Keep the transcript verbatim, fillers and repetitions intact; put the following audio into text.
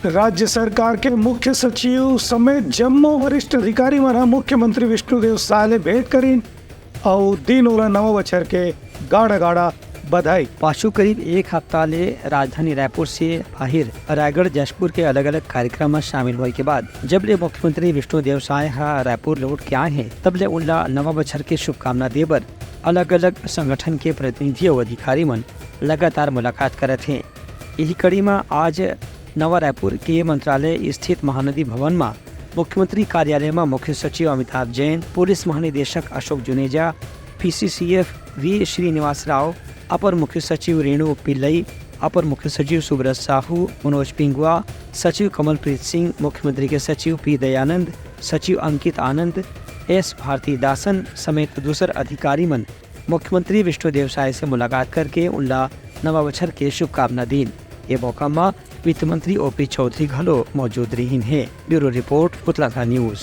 राज्य सरकार के मुख्य सचिव समेत जम्मो वरिष्ठ अधिकारी मन ह मुख्यमंत्री विष्णुदेव साय ले भेंट करिन अउ दीन ओला नवा बछर के गाड़ा गाड़ा बधाई। पाछू करीब एक हफ्ता ले राजधानी रायपुर से बाहिर रायगढ़, जशपुर के अलग-अलग कार्यक्रम म शामिल होए के बाद जब ले मुख्यमंत्री विष्णुदेव साय ह रायपुर लौट के आए हे, तब ले उनला नवा बछर के शुभकामना दे बर अलग-अलग संगठन के प्रतिनिधि अउ अधिकारी मन लगातार मुलाकात करत हे। इही कड़ी म आज नवा रायपुर के मंत्रालय स्थित महानदी भवन म मुख्यमंत्री कार्यालय म मुख्य सचिव अमिताभ जैन, पुलिस महानिदेशक अशोक जुनेजा, पीसीसीएफ वी श्रीनिवास राव, अपर मुख्य सचिव रेणु पिल्लई, अपर मुख्य सचिव सुब्रत साहू, मनोज पिंगुआ, सचिव कमलप्रीत सिंह, मुख्यमंत्री के सचिव पी दयानंद, सचिव अंकित आनंद, एस भारती दासन समेत दूसर अधिकारी मन मुख्यमंत्री विष्णुदेव साय से मुलाकात करके उनला नवा बछर के शुभकामना दीन। ये मौका म वित्त मंत्री ओपी चौधरी घलो मौजूद रहिन हे। ब्यूरो रिपोर्ट, उतलाधा न्यूज।